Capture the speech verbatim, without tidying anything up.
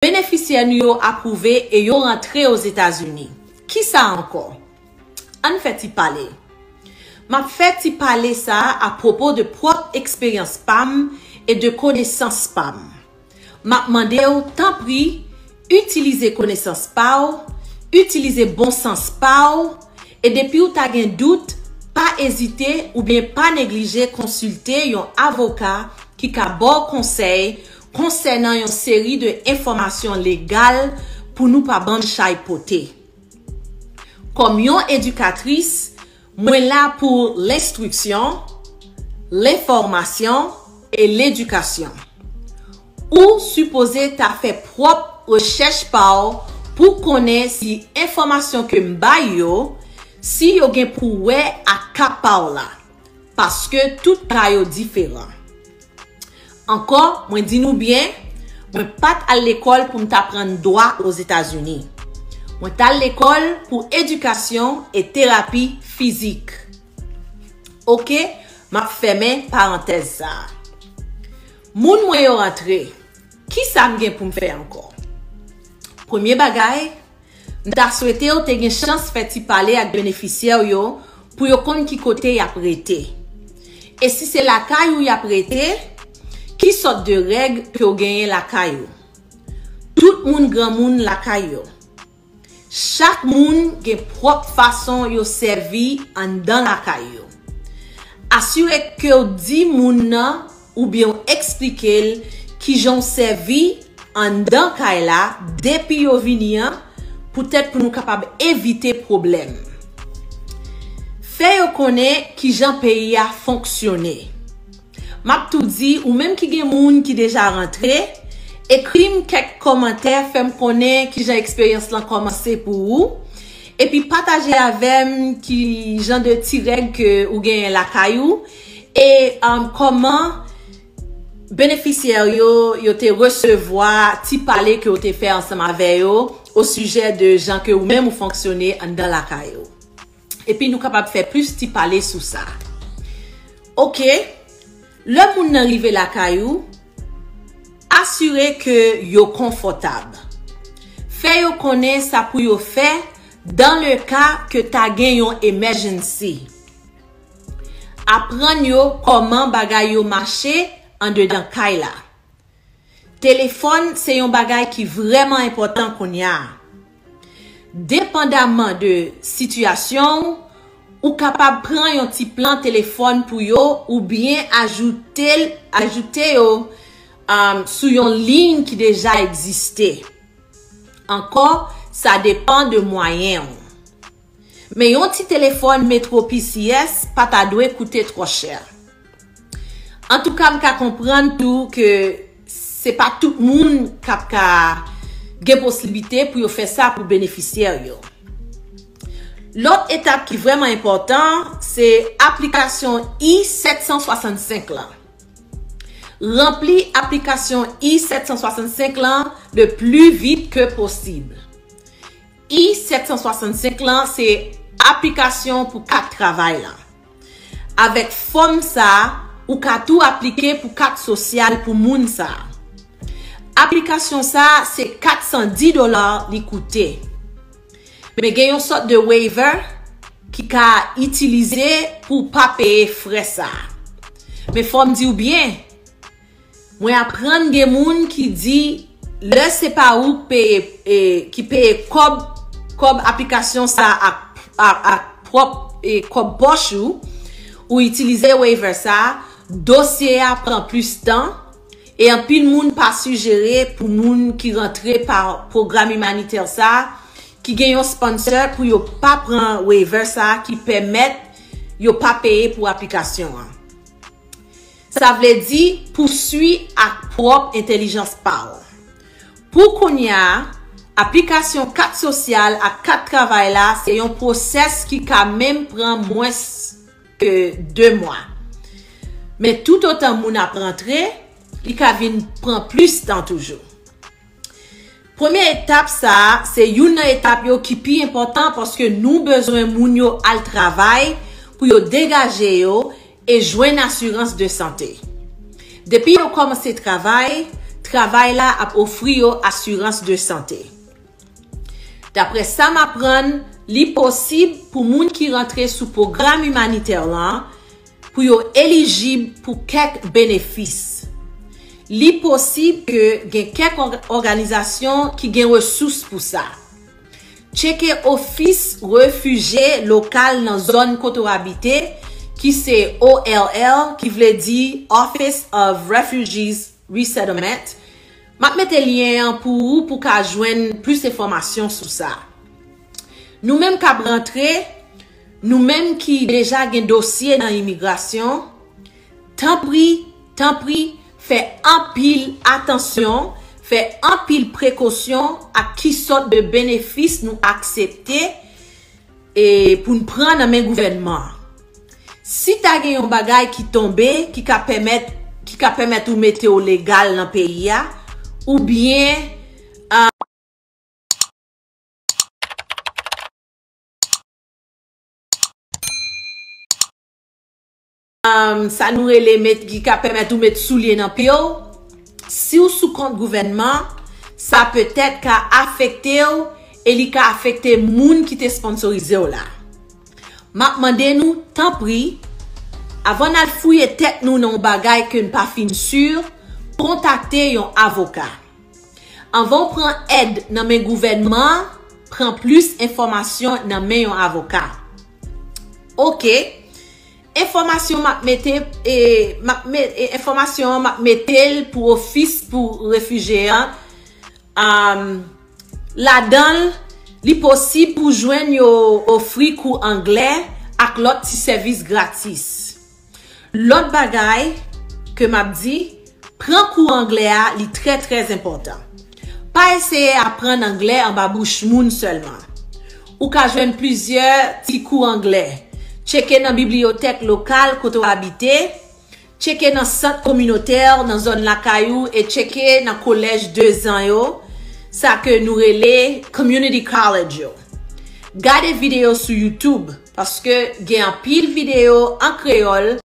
Benefisyè nou yo apwouve e yo rantre Ozetazini. Kisa ankò? Ann fè ti pale. M ap fè ti pale sa a apwopo de pwòp eksperyans pa m e de konesans pa m. M ap mande w, tanpri, itilize konesans pa w, itilize bon sans pa w, e depi w ta gen dout, pa ezite oubyen pa neglije konsilte yon avoka ki ka ba w konsèy konsènan yon seri de enfòmasyon legal pou nou pa bann chay pote. Kòm yon edikatris, mwen la pou lenstriksyon, lenfòmasyon e ledikasyon. Ou sipoze ta fè pwòp rechèch pa w pou konnen si enfòmasyon ke m bay yo, si yo gen pou wè ak ka pa w la, paske tout ka yo diferan. Ankò, mwen di nou byen, mwen pa t al lekòl pou m t aprann dwa Ozetazini. Mwen t al lekòl pou edikasyon e terapi fizik. Oke, m ap fèmen parantèz sa a. Moun mwen yo rantre, kisa m gen pou m fè ankò? Premye bagay, m ta swete w te gen chans fè ti pale ak benefisyè w yo pou yo konn ki kote y ap rete. E si se lakay ou y ap rete, ki sòt de règ ke w genyen lakay ou? Tout moun granmoun lakay yo. Chak moun gen pwòp fason yo sèvi anndan lakay yo. Asire ke w di moun nan oubyen w eksplike l kijan w sèvi anndan kay la depi yo vini an, poutèt pou nou kapab evite pwoblèm. Fè yo konnen kijan peyi a fonksyone. M ap tou di, ou menm ki gen moun ki deja rantre, ekri m kèk kòmantè, fè m konnen kijan eksperyans lan kòmanse pou ou. Epi pataje avè m ki jan de ti règ ke ou genyen lakay ou. E um, kòman benefisyè yo, yo te resevwa ti pale ke w te fè ansanm avè yo o sijè de jan ke ou menm ou fonksyone anndan lakay ou. Epi nou kapab fè plis ti pale sou sa. Oke, lè moun nan rive lakay ou, asire ke yo konfòtab. Fè yo konnen sa pou yo fè dans le cas ke ta gen yon emergency. Aprann yo kòman bagay yo mache andedan kay la. Telefòn se yon bagay ki vrèman enpòtan kounye a. Depandaman de sitiyasyon w, ou kapab pran yon ti plan telefòn pou yo oubyen ajoute l, ajoute yo um, sou yon liy ki deja egziste. Ankò, sa depann de mwayen w. Men yon ti telefòn Metro P C S pa ta dwe koute twò chè. Antouka, m ka konprann tou ke se pa tout moun k ap ka gen posiblite pou yo fè sa pou benefisyè yo. Lòt etap ki vrèman enpòtan, se aplikasyon I sèt san swasannsenk lan. Ranpli aplikasyon I sèt san swasannsenk lan le pli vit ke posib. I sèt san swasannsenk lan se aplikasyon pou kat travay lan. Avèk fòm sa a, ou ka tou aplike pou kat sosyal pou moun sa a. Aplikasyon sa a se kat san di dola li koute. Men gen yon sòt de waiver ki ka itilize pou w pa peye frè sa a. Men fò m di w byen, mwen aprann gen moun ki di lè se pa ou k peye, e, ki peye kòb, kòb aplikasyon sa a ak, ak, ak pwòp, e, kòb pòch ou, ou itilize waiver sa a, dosye a pran plis tan, e anpil moun pa sijere pou moun ki rantre pa pwogram imanitè sa a, ki gen yon sponsor pou yo pa pran waiver sa a ki pèmèt yo pa peye pou aplikasyon an. Sa vle di pousui ak pwòp entèlijans pa w. Pou kounye a, aplikasyon kat sosyal ak kat travay la se yon pwosès ki ka menm pran mwens ke de mwa. Men toutotan moun ap rantre, li ka vin pran plis tan toujou. Premye etap sa a, se youn nan etap yo ki pi enpòtan paske nou bezwen moun yo al travay pou yo degaje yo e jwenn asirans de sante. Depi yo kòmanse travay, travay la ap ofri yo asirans de sante. Daprè sa m aprann, li posib pou moun ki rantre sou pwogram imanitè lan pou yo elijib pou kèk benefis. Li posib ke gen kèk òg-, òganizasyon ki gen resous pou sa. Tcheke ofis refijye lokal nan zòn kote w abite, ki se O L L, ki vle di Office of Refugees Resettlement. M ap mete lyen an pou ou pou ka jwenn plis enfòmasyon sou sa. Nou menm k ap rantre, nou menm ki deja gen dosye nan imigrasyon, tanpri, tanpri, fè anpil atansyon, fè anpil prekosyon ak ki sòt de benefis nou aksepte e pou n pran nan men gouvènman an. Si ta gen yon bagay ki tonbe, ki ka pèmèt, ki ka pèmèt ou mete w legal nan peyi a, oubyen, ah, um, sa nou rele met, ki ka pèmèt ou met soulye nan pye w, si w sou kont gouvènman, sa petèt ka afekte w e li ka afekte moun ki te sponsorize w la. M ap mande nou, tanpri, avan n al fouye tèt nou nan yon bagay ke n pa fin si, kontakte yon avoka. Anvan w pran èd nan men gouvènman an, pran plis enfòmasyon nan men yon avoka. Oke. Enfòmasyon m ap mete, e, m ap me-, e, enfòmasyon an m ap mete l pou ofis pou refijye an. Um, ladan l, li posib pou jwenn yo ofri kou anglè ak lòt ti sèvis gratis. Lòt bagay ke m ap di, pran kou anglè a, li trè, trè enpòtan. Pa eseye aprann anglè anba bouch moun sèlman. Ou ka jwenn plizyè ti kou anglè. Tcheke nan bibliyotèk lokal kote w abite, tcheke nan sant kominotè nan zòn lakay ou e tcheke nan kolèj dezan yo, sa ke nou rele community college yo. Gade videyo sou YouTube, paske gen anpil videyo an kreyòl